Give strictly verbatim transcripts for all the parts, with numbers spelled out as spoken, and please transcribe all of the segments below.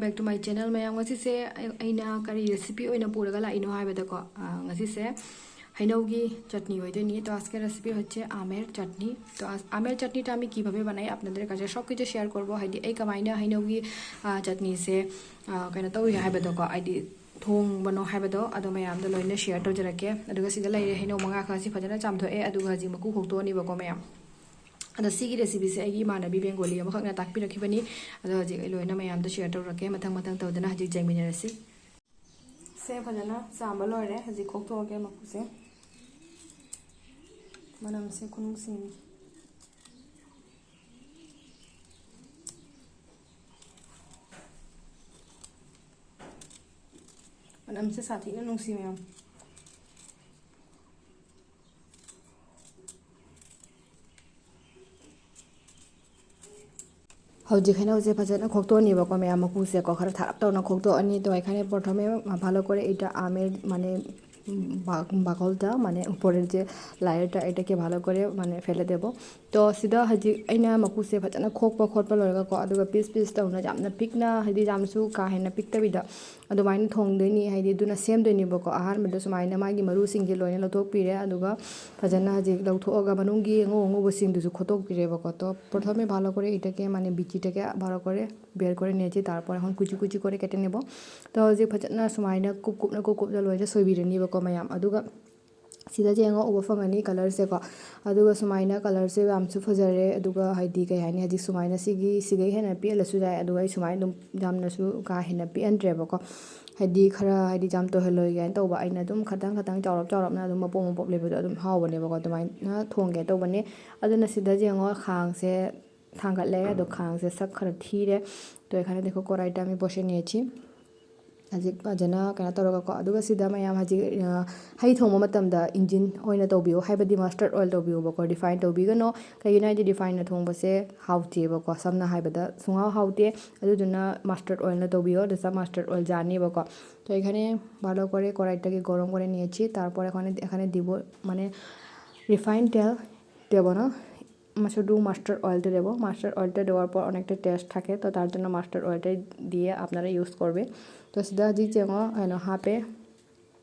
Back to my channel, ꯃꯌꯥꯝ꯫ ꯉꯁꯤꯁꯦ ꯑꯩ-, ꯑꯩꯅ ꯀꯔꯤ recipe ꯑꯣꯏꯅ ꯄꯨꯔꯒ ꯂꯥꯛꯏꯅꯣ ꯍꯥꯏꯕꯗꯀꯣ, ꯑ, ꯉꯁꯤꯁꯦ ꯍꯩꯅꯧꯒꯤ ꯆꯠꯅꯤ ꯑꯣꯏꯗꯣꯏꯅꯤ꯫ तो आज का recipe হচ্ছে আমের চাটনি। তো আজ-, আমের চাটনিটা আমি কিভাবে বানাই আপনাদের কাছে সব কিছু শেয়ার করবো। ꯍꯥꯏꯗꯤ ꯑꯩ ꯀꯃꯥꯏꯅ ꯍꯩꯅꯧꯒꯤ, ꯑ, ꯆꯠꯅꯤꯁꯦ, ꯑ, ꯀꯩꯅꯣ ꯇꯧꯏ ꯍꯥꯏꯕꯗꯣꯀꯣ, ꯍꯥꯏꯗꯤ ꯊꯣꯡꯕꯅꯣ ꯍꯥꯏꯕꯗꯣ, ꯑꯗꯣ ꯃꯌꯥꯝꯗ ꯂꯣꯏꯅ ꯁꯤꯌꯔ ꯇꯧꯖꯔꯛꯀꯦ꯫ ꯑꯗꯨꯒ ꯁꯤꯗ ꯂꯩꯔꯦ ꯍꯩꯅꯧ ꯃꯉꯥ ꯈꯔꯁꯤ ꯐꯖꯅ ꯆꯥꯝꯊꯣꯛꯑꯦ, ꯑꯗꯨꯒ ꯍꯧꯖꯤꯛ ꯃꯀꯨ ꯈꯣꯛꯇꯣꯛꯑꯅꯤꯕꯀꯣ, ꯃꯌꯥꯝ꯫ ꯑꯗꯣ ꯁꯤꯒꯤ recipeꯁꯦ ꯑꯩꯒꯤ ꯏꯃꯥꯟꯅꯕꯤ ꯕꯦꯡꯒꯣꯂꯤ ꯑꯃꯈꯛꯅ ꯇꯥꯛꯄꯤꯔꯛꯈꯤꯕꯅꯤ꯫ ꯑꯗꯣ ꯍꯧꯖꯤꯛ ꯑꯩ ꯂꯣꯏꯅ ꯃꯌꯥꯝꯗ ꯁꯤꯌꯔ ꯇꯧꯔꯛꯀꯦ, ꯃꯊꯪ ꯃꯊꯪ ꯇꯧꯗꯅ ꯍꯧꯖꯤꯛ ꯌꯦꯡꯃꯤꯟꯅꯔꯁꯤ꯫ ꯁꯦ ꯐꯖꯅ ꯆꯥꯝꯕ ꯂꯣꯏꯔꯦ, ꯍꯧꯖꯤꯛ ꯈꯣꯛꯇꯣꯛꯑꯒꯦ ꯃꯀꯨꯁꯦ꯫ ꯃꯅꯝꯁꯦ ꯈꯨꯅꯨꯡꯁꯤꯅꯤ꯫ ꯃꯅꯝꯁꯦ ꯁꯥꯊꯤꯅ ꯅꯨꯡꯁꯤ, ꯃꯌꯥꯝ꯫ ꯍꯧꯖꯤꯛ ꯍꯩꯅꯧꯁꯦ ꯐꯖꯅ ꯈꯣꯛꯇꯣꯛꯑꯅꯤꯕꯀꯣ, ꯃꯌꯥꯝ, ꯃꯀꯨꯁꯦꯀꯣ ꯈꯔ ꯊꯥꯔꯞ ꯇꯧꯅ ꯈꯣꯛꯇꯣꯛꯑꯅꯤ꯫ তো এখানে প্রথমে ভালো করে এটা আমের, মানে, বা-, বাকলটা, মানে, উপরের যে লেয়ারটা, এটাকে ভালো করে, মানে, ফেলে দেব। তো ꯁꯤꯗ ꯍꯧꯖꯤꯛ ꯑꯩꯅ ꯃꯀꯨꯁꯦ ꯐꯖꯅ ꯈꯣꯛꯄ ꯈꯣꯠꯄ ꯂꯣꯏꯔꯒꯀꯣ, ꯑꯗꯨꯒ ꯄꯤꯁ ꯄꯤꯁ ꯇꯧꯅ, ꯌꯥꯝꯅ ꯄꯤꯛꯅ, ꯍꯥꯏꯗꯤ ꯌꯥꯝꯁꯨ ꯀꯥ ꯍꯦꯟꯅ ꯄꯤꯛꯇꯕꯤꯗ ꯑꯗꯨꯃꯥꯏꯅ ꯊꯣꯡꯗꯣꯏꯅꯤ꯫ ꯍꯥꯏꯗꯤ ꯑꯗꯨꯅ ꯁꯦꯝꯗꯣꯏꯅꯦꯕꯀꯣ꯫ ꯑꯍꯥꯟꯕꯗ ꯁꯨꯃꯥꯏꯅ ꯃꯥꯒꯤ ꯃꯔꯨꯁꯤꯡꯁꯦ ꯂꯣꯏꯅ ꯂꯧꯊꯣꯛꯄꯤꯔꯦ, ꯑꯗꯨꯒ ꯐꯖꯅ ꯍꯧꯖꯤꯛ ꯂꯧꯊꯣꯛꯑꯒ ꯃꯅꯨꯡꯒꯤ ꯑꯉꯧ ꯑꯉꯧꯕꯁꯤꯡꯗুꯁꯨ ꯈꯣꯠꯇꯣꯛꯄꯤꯔꯦꯕꯀꯣ꯫ তো প্রথমে ভালো করে এটাকে, মানে, বিচিটাকে ভালো করে বের করে নিয়েছি। তারপর এখন কুচি কুচি করে কেটে নেব। তো ꯍꯧꯖꯤꯛ ꯐꯖꯅ ꯁꯨꯃꯥꯏꯅ ꯀꯨꯞ ꯀꯨꯞꯅ, ꯀꯨꯞ ꯀꯨꯞꯅ ꯂꯣꯏꯅ ꯁꯣꯏꯕꯤꯔꯅꯤꯕꯀꯣ, ꯃꯌꯥꯝ꯫ ꯑꯗꯨꯒ ꯁꯤꯗꯁꯦ ꯌꯦꯡꯉꯣ, ꯎꯕ ꯐꯪꯒꯅꯤ ꯀꯂꯔꯁꯦꯀꯣ꯫ ꯑꯗꯨꯒ ꯁꯨꯃꯥꯏꯅ ꯀꯂꯔꯁꯦ ꯌꯥꯝꯁꯨ ꯐꯖꯔꯦ꯫ ꯑꯗꯨꯒ, ꯍꯥꯏꯗꯤ, ꯀꯩ ꯍꯥꯏꯅꯤ, ꯍꯧꯖꯤꯛ ꯁꯨꯃꯥꯏꯅ ꯁꯤꯒꯤ, ꯁꯤꯗꯒꯤ ꯍꯦꯟꯅ ꯄꯤꯛꯍꯜꯂꯁꯨ ꯌꯥꯏ꯫ ꯑꯗꯨꯒ ꯑꯩ ꯁꯨꯃꯥꯏꯅ ꯑꯗꯨꯝ ꯌꯥꯝꯅꯁꯨ ꯀꯥ ꯍꯦꯟꯅ ꯄꯤꯛꯍꯟꯗ꯭ꯔꯦꯕꯀꯣ꯫ ꯍꯥꯏꯗꯤ, ꯈꯔ, ꯍꯥꯏꯗꯤ, ꯌꯥꯝ ꯇꯧꯍꯜꯂꯣꯏꯒꯦ ꯍꯥꯏꯅ ꯇꯧꯕ꯫ ꯑꯩꯅ ꯑꯗꯨꯝ ꯈꯇꯪ ꯈꯇꯪ ꯆꯥꯎꯔꯞ ꯆꯥꯎꯔꯞꯅ ꯑꯗꯨꯝ ꯃꯄꯣꯞ ꯃꯄꯣꯞ ꯂꯩꯕꯗꯣ ꯑꯗꯨꯝ ꯍꯥꯎꯕꯅꯦꯕꯀꯣ꯫ ꯑꯗꯨꯃꯥꯏꯅ ꯊꯣꯡꯒꯦ ꯇꯧꯕꯅꯦ꯫ ꯑꯗꯨꯅ ꯁꯤꯗ ꯌꯦꯡꯉꯣ, ꯈꯥꯡꯁꯦ ꯊꯥꯡꯒꯠꯂꯦ꯫ ꯑꯗꯣ ꯈꯥꯡꯁꯦ ꯁꯛ ꯈꯔ ꯊꯤꯔꯦ꯫ তো এখানে দেখো, কড়াইটা আমি বসে নিয়েছি। ꯍꯧꯖꯤꯛ ꯐꯖꯅ ꯀꯩꯅꯣ ꯇꯧꯔꯒꯀꯣ꯫ ꯑꯗꯨꯒ ꯁꯤꯗ ꯃꯌꯥꯝ ꯍꯧꯖꯤꯛ, ꯑ, ꯍꯩ ꯊꯣꯡꯕ ꯃꯇꯝꯗ engine ꯑꯣꯏꯅ ꯇꯧꯕꯤꯌꯨ, ꯍꯥꯏꯕꯗꯤ mustard oil ꯇꯧꯕꯤꯌꯨꯕꯀꯣ, refine ꯇꯧꯕꯤꯒꯅꯣ꯫ ꯀꯩꯒꯤꯅꯣ ꯍꯥꯏꯗꯤ refineꯅ ꯊꯣꯡꯕꯁꯦ ꯍꯥꯎꯇꯦꯕꯀꯣ, ꯁꯝꯅ ꯍꯥꯏꯕꯗ ꯁꯨꯡꯍꯥꯎ ꯍꯥꯎꯇꯦ꯫ ꯑꯗꯨꯗꯨꯅ mustard oilꯅ ꯇꯧꯕꯤꯌꯣ, ꯑꯗꯨꯗ mustard oil ꯖꯥꯅꯦꯕꯀꯣ꯫ তো এখানে ভালো করে কড়াইটাকে গরম করে নিয়েছি। তারপর এখন এখানে দিব, মানে, refine তেল দেব না, শুধু মাস্টার্ড অয়েলটা দেবো। মাস্টার্ড অয়েলটা দেওয়ার পর অনেকটা টেস্ট থাকে, তো তার জন্য মাস্টার্ড অয়েলটাই দিয়ে আপনারা ইউজ করবে। তো সিধা আজি যেমন এনে হাফে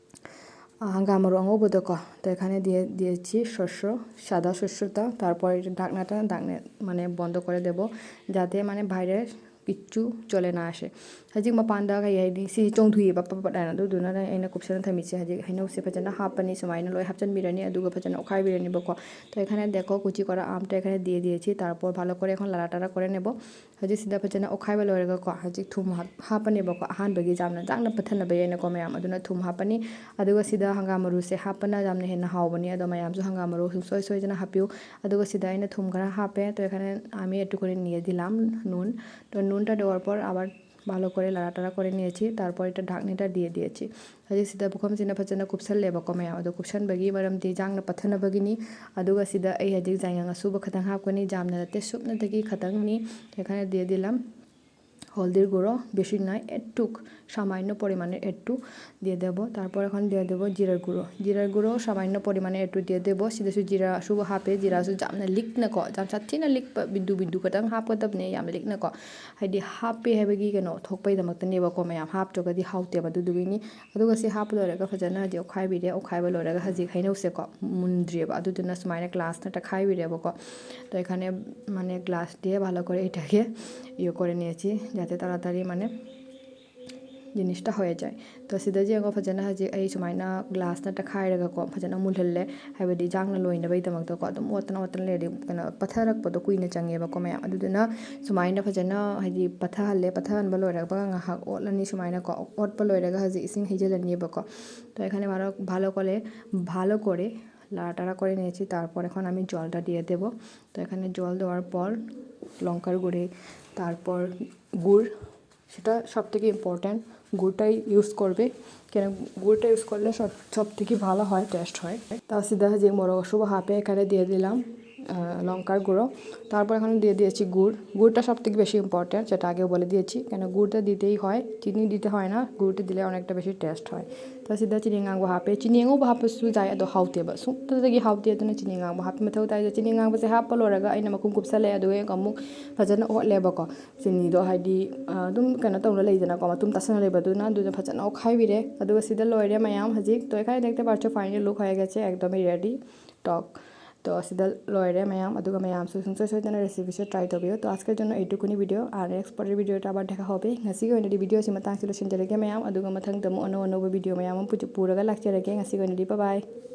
হাঙ্গা মরু আঙবো দেখো। তো এখানে দিয়ে দিয়েছি শস্য, সাদা শস্যটা। তারপর এটা ঢাকনাটা, ঢাকনা মানে বন্ধ করে দেব, যাতে মানে বাইরে কিচ্ছু চলে না আসে। ꯍꯧꯖꯤꯛ ꯃꯄꯥꯟꯗ ꯀꯩ ꯍꯥꯏꯅꯤ, ꯁꯤ ꯆꯣꯡꯊꯣꯛꯑꯦꯕ ꯄꯠ ꯄꯠ ꯄꯠ ꯍꯥꯏꯅ꯫ ꯑꯗꯨꯗꯨꯅ ꯑꯩꯅ ꯀꯨꯞꯁꯅ ꯊꯝꯃꯤꯁꯦ꯫ ꯍꯧꯖꯤꯛ ꯍꯩꯅꯧꯁꯦ ꯐꯖꯅ ꯍꯥꯞꯄꯅꯤ, ꯁꯨꯃꯥꯏꯅ ꯂꯣꯏ ꯍꯥꯞꯆꯤꯟꯕꯤꯔꯅꯤ꯫ ꯑꯗꯨꯒ ꯐꯖꯅ ꯑꯣꯠꯈꯥꯏꯕꯤꯔꯅꯤꯕꯀꯣ꯫ ꯇꯣ ꯑꯩꯈꯥꯏꯅ ꯗꯦꯀꯣ ꯀꯨꯆꯤ ꯀꯣꯔꯥ ꯑꯥꯝꯇ ꯑꯩꯈꯥꯏꯅ ꯗꯤꯌꯦ ꯗꯤꯌꯦꯁꯤ, ꯇꯥꯔꯄꯣꯔ ꯚꯥꯂꯣ ꯀꯣꯔꯦ ꯑꯩꯈꯣꯏꯅ ꯂꯥꯔꯥ ꯇꯥꯔꯥ ꯀꯣꯔꯦꯅꯦꯕꯣ꯫ ꯍꯧꯖꯤꯛ ꯁꯤꯗ ꯐꯖꯅ ꯑꯣꯠꯈꯥꯏꯕ ꯂꯣꯏꯔꯒꯀꯣ, ꯍꯧꯖꯤꯛ ꯊꯨꯝ ꯍꯥꯞ- ꯍꯥꯞꯄꯅꯦꯕꯀꯣ꯫ ꯑꯍꯥꯟꯕꯒꯤ ꯌꯥꯝꯅ ꯌꯥꯡꯅ ꯄꯠꯊꯅꯕ ꯌꯥꯏꯅꯀꯣ ꯃꯌꯥꯝ꯫ ꯑꯗꯨꯅ ꯊꯨꯝ ꯍꯥꯞꯄꯅꯤ꯫ ꯑꯗꯨꯒ ꯁꯤꯗ ꯍꯪꯒꯥꯝ ꯃꯔꯨꯁꯦ ꯍꯥꯞꯄꯅ ꯌꯥꯝꯅ ꯍꯦꯟꯅ ꯍꯥꯎꯕꯅꯤ꯫ ꯑꯗꯣ ꯃꯌꯥꯝꯁꯨ ꯍꯪꯒꯥꯝ ꯃꯔꯨ ꯁꯨꯡꯁꯣꯏ ꯁꯣꯏꯗꯅ ꯍꯥꯞꯄꯤꯌꯨ꯫ ꯑꯗꯨꯒ ꯁꯤꯗ ꯑꯩꯅ ꯊꯨꯝ ꯈꯔ ꯍꯥꯞꯄꯦ꯫ ꯇꯣ ꯑꯩꯈꯥꯏꯅ ꯑꯃꯤ ꯑꯦꯇꯨ ꯀꯣꯔꯦ ꯅꯤꯌꯦ ꯗꯤꯂꯥꯝ ꯅꯨꯟ꯫ ꯇꯣ ꯅꯨꯟ ꯇ ꯗꯣꯔ ꯄꯣꯔ ꯑꯋꯥꯔ ꯚꯥꯂꯣ ꯀꯣꯔꯦ ꯂꯥꯔꯥ ꯇꯥꯔꯥ ꯀꯣꯔꯦ ꯅꯤꯌꯦꯁꯤ, ꯇꯥꯔꯄꯣꯔ ꯏꯇ ꯙꯥꯛꯅꯤꯇ ꯗꯤꯌꯦ ꯗꯤꯌꯦꯁꯤ꯫ ꯍꯧꯖꯤꯛ ꯁꯤꯗ ꯄꯨꯈꯝꯁꯤꯅ ꯐꯖꯅ ꯀꯨꯞꯁꯜꯂꯦꯕꯀꯣ ꯃꯌꯥꯝ꯫ ꯑꯗꯣ ꯀꯨꯞꯁꯟꯕꯒꯤ ꯃꯔꯝꯗꯤ ꯌꯥꯡꯅ ꯄꯠꯊꯅꯕꯒꯤꯅꯤ꯫ ꯑꯗꯨꯒ ꯁꯤꯗ ꯑꯩ ꯍꯧꯖꯤꯛ ꯌꯥꯏꯉꯪ ꯑꯁꯨꯕ ꯈꯇꯪ ꯍꯥꯞꯀꯅꯤ, ꯌꯥꯝꯅ ꯅꯠꯇꯦ, ꯁꯨꯞꯅꯇꯒꯤ ꯈꯇꯪꯅꯤ꯫ ꯑꯩꯈꯥꯏꯅ ꯗꯤꯌꯦ ꯗꯤꯂꯝ ꯍꯜꯗꯤꯔ ꯒꯨꯔꯣ, ꯕꯦꯁꯤ ꯅꯥꯏ ꯑꯦꯠꯇꯨꯛ, ꯁꯥꯃꯥꯏꯅ ꯄꯣꯔꯤꯃꯥꯟꯅ ꯑꯦꯠꯇꯨ ꯗꯤꯌꯦ ꯗꯦꯕꯣ꯫ ꯇꯥꯔꯄꯣꯔ ꯑꯩꯈꯥꯏꯅ ꯗꯤꯌꯦ ꯗꯦꯕꯣ ꯖꯤꯔꯥ ꯒꯨꯔꯣ꯫ ꯖꯤꯔꯥ ꯒꯨꯔꯣ ꯁꯥꯃꯥꯏꯅ ꯄꯣꯔꯤꯃꯥꯟꯅ ꯑꯦꯠꯇꯨ ꯗꯤꯌꯦ ꯗꯦꯕꯣ꯫ ꯁꯤꯗꯁꯨ ꯖꯤꯔꯥ ꯑꯁꯨꯕ ꯍꯥꯞꯄꯦ꯫ ꯖꯤꯔꯥꯁꯨ ꯌꯥꯝꯅ ꯂꯤꯛꯅꯀꯣ, ꯌꯥꯝ ꯁꯥꯊꯤꯅ ꯂꯤꯛꯄ, ꯕꯤꯟꯗꯨ ꯕꯤꯟꯗꯨ ꯈꯇꯪ ꯍꯥꯞꯀꯗꯕꯅꯦ, ꯌꯥꯝ ꯂꯤꯛꯅꯀꯣ꯫ ꯍꯥꯏꯗꯤ ꯍꯥꯞꯄꯦ ꯍꯥꯏꯕꯒꯤ ꯀꯩꯅꯣ ꯊꯣꯛꯄꯩꯗꯃꯛꯇꯅꯦꯕꯀꯣ ꯃꯌꯥꯝ, ꯍꯥꯞꯇ꯭ꯔꯒꯗꯤ ꯍꯥꯎꯇꯦꯕ꯫ ꯑꯗꯨꯗꯨꯒꯤꯅꯤ꯫ ꯑꯗꯨꯒ ꯁꯤ ꯍꯥꯞꯄ ꯂꯣꯏꯔꯒ ꯐꯖꯅ ꯍꯧꯖꯤꯛ ꯑꯣꯠꯈꯥꯏꯕꯤꯔꯦ꯫ ꯑꯣꯠꯈꯥꯏꯕ ꯂꯣꯏꯔꯒ ꯍꯧꯖꯤꯛ ꯍꯩꯅꯧꯁꯦꯀꯣ ꯃꯨꯟꯗ꯭ꯔꯤꯑꯕ, ꯑꯗꯨꯗꯨꯅ ꯁꯨꯃꯥꯏꯅ ꯒ꯭ꯂꯥꯁꯅ ꯇꯛꯈꯥꯏꯕꯤꯔꯦꯕꯀꯣ꯫ ꯇꯣ ꯑꯩꯈꯥꯏꯅ ꯃꯥꯅꯦ ꯒ꯭ꯂꯥꯁ ꯗꯤꯌꯦ ꯚꯥꯂꯣ ꯀꯣꯔꯦ ꯏꯇꯥꯒꯦ ꯏꯌꯣ ꯀꯣꯔꯦ ꯅꯤꯌꯦꯁꯤ, ꯖꯥꯇꯦ ꯇꯥꯔꯥ ꯇꯥꯔꯤ ꯃꯥꯅꯦ ꯖꯤꯅꯤꯁꯇ ꯍꯣꯌꯥ ꯖꯥꯏ꯫ ꯇꯣ ꯁꯤꯗ ꯌꯦꯡꯉꯣ, ꯐꯖꯅ ꯍꯧꯖꯤꯛ ꯑꯩ ꯁꯨꯃꯥꯏꯅ ꯒ꯭ꯂꯥꯁꯅ ꯇꯛꯈꯥꯏꯔꯒꯀꯣ ꯐꯖꯅ ꯃꯨꯜꯍꯜꯂꯦ꯫ ꯍꯥꯏꯕꯗꯤ ꯌꯥꯡꯅ ꯂꯣꯏꯅꯕꯒꯤꯗꯃꯛꯇꯀꯣ꯫ ꯑꯗꯨꯝ ꯑꯣꯠꯇꯅ ꯑꯣꯠꯇꯅ ꯂꯩꯔꯗꯤ ꯀꯩꯅꯣ ꯄꯠꯊꯔꯛꯄꯗꯣ ꯀꯨꯏꯅ ꯆꯪꯉꯦꯕꯀꯣ ꯃꯌꯥꯝ꯫ ꯑꯗꯨꯗꯨꯅ ꯁꯨꯃꯥꯏꯅ ꯐꯖꯅ ꯍꯥꯏꯗꯤ ꯄꯠꯊꯍꯜꯂꯦ꯫ ꯄꯠꯊꯍꯟꯕ ꯂꯣꯏꯔꯒ ꯉꯥꯏꯍꯥꯛ ꯑꯣꯠꯂꯅꯤ ꯁꯨꯃꯥꯏꯅꯀꯣ꯫ ꯑꯣꯠꯄ ꯂꯣꯏꯔꯒ ꯍꯧꯖꯤꯛ ꯏꯁꯤꯡ ꯍꯩꯖꯤꯜꯂꯅꯤꯕꯀꯣ꯫ ꯇꯣ ꯑꯩꯈꯥꯏꯅ ꯚꯥꯂꯣ ꯀꯣꯔꯦ, ꯚꯥꯂꯣ ꯀꯣꯔꯦ ꯂꯥꯔꯥ ꯇꯥꯔꯥ ꯀꯣꯔꯦ ꯅꯤꯌꯦꯁꯤ, ꯇꯥꯔꯄꯣꯔ ꯑꯩꯈꯥꯏꯅ ꯑꯃꯤ ꯖꯣꯜꯗ ꯗꯤꯌꯦ ꯗꯦꯕꯣ꯫ ꯇꯣ ꯑꯩꯈꯥꯏꯅ ꯖꯣꯜ দেওয়ার পর লঙ্কার গুঁড়ি, তারপর গুড়, সেটা সব থেকে ইম্পর্ট্যান্ট। গুড়টাই ইউজ করবে, কেন গুড়টা ইউজ করলে সব সব থেকে ভালো হয়, টেস্ট হয়। তা সিধা যে মোরগ শুভ হাফে এখানে দিয়ে দিলাম লঙ্কার গুঁড়ো। তারপর এখানে দিয়ে দিয়েছি গুড়। গুড়টা সব থেকে বেশি ইম্পর্ট্যান্ট, সেটা আগেও বলে দিয়েছি। কেন গুড়টা দিতেই হয়, চিনি দিতে হয় না, গুড়টা দিলে অনেকটা বেশি টেস্ট হয়। ꯑꯁꯤꯗ ꯆꯤꯅꯤ ꯉꯥꯡꯕ ꯍꯥꯞꯄꯦ꯫ ꯆꯤꯅꯤ ꯑꯉꯧꯕ ꯍꯥꯞꯄꯁꯨ ꯌꯥꯏ, ꯑꯗꯣ ꯍꯥꯎꯇꯦꯕ, ꯁꯨꯡꯇꯗꯒꯤ ꯍꯥꯎꯇꯦ꯫ ꯑꯗꯨꯅ ꯆꯤꯅꯤ ꯉꯥꯡꯕ ꯍꯥꯞꯄ ꯃꯊꯧ ꯇꯥꯏ꯫ ꯑꯗꯣ ꯆꯤꯅꯤ ꯉꯥꯡꯕꯁꯦ ꯍꯥꯞꯄ ꯂꯣꯏꯔꯒ ꯑꯩꯅ ꯃꯈꯨꯝ ꯀꯨꯞꯁꯜꯂꯦ, ꯑꯗꯨꯒ ꯑꯃꯨꯛ ꯐꯖꯅ ꯑꯣꯠꯂꯦꯕꯀꯣ꯫ ꯆꯤꯅꯤꯗꯣ ꯍꯥꯏꯗꯤ, ꯑ, ꯑꯗꯨꯝ ꯀꯩꯅꯣ ꯇꯧꯅ ꯂꯩꯗꯅꯀꯣ, ꯃꯇꯨꯝ ꯇꯥꯁꯟꯅ ꯂꯩꯕꯗꯨꯅ꯫ ꯑꯗꯨꯅ ꯐꯖꯅ ꯑꯣꯠꯈꯥꯏꯕꯤꯔꯦ꯫ ꯑꯗꯨꯒ ꯁꯤꯗ ꯂꯣꯏꯔꯦ ꯃꯌꯥꯝ꯫ ꯍꯧꯖꯤꯛ ꯇꯣꯏꯈꯥꯏ ꯗꯦꯛꯇ ꯄꯥꯔꯆꯣ ꯐꯥꯏꯅꯦꯜ ꯂꯨꯛ ꯍꯣꯏꯒꯁꯦ ꯑꯦꯛꯗꯝ ꯔꯦꯗꯤ ꯇꯣꯛ꯫ ꯇꯣ ꯁꯤꯗ ꯂꯣꯏꯔꯦ ꯃꯌꯥꯝ꯫ ꯑꯗꯨꯒ ꯃꯌꯥꯝꯁꯨ ꯁꯨꯡꯁꯣꯏ ꯁꯣꯏꯗꯅ ꯔꯦꯁꯤꯄꯤꯁꯦ ꯇ꯭ꯔꯥꯏ ꯇꯧꯕꯤꯌꯨ꯫ ꯇꯣ ꯑꯁꯀꯦ ꯖꯟꯅ ꯑꯩꯇꯨ ꯀꯨꯅꯤ ꯚꯤꯗꯤꯑꯣ ꯑꯥꯔ ꯅꯦꯛꯁ ꯄꯔꯤ ꯚꯤꯗꯤꯑꯣ ꯇꯥꯕꯥ ꯗꯦꯈꯥ ꯍꯣꯕꯦ꯫ ꯉꯁꯤꯒꯤ ꯑꯣꯏꯅꯗꯤ ꯚꯤꯗꯤꯑꯣꯁꯤ ꯃꯇꯥꯡꯁꯤꯗ ꯂꯣꯏꯁꯤꯟꯖꯔꯒꯦ ꯃꯌꯥꯝ꯫ ꯑꯗꯨꯒ ꯃꯊꯪꯗ ꯑꯃꯨꯛ ꯑꯅꯧ ꯑꯅꯧꯕ ꯚꯤꯗꯤꯑꯣ ꯃꯌꯥꯝ ꯑꯃ ꯄꯨ-, ꯄꯨꯔꯒ ꯂꯥꯛꯆꯔꯒꯦ꯫ ꯉꯁꯤꯒꯤ ꯑꯣꯏꯅꯗꯤ ꯕꯥꯏ ꯕꯥꯏ꯫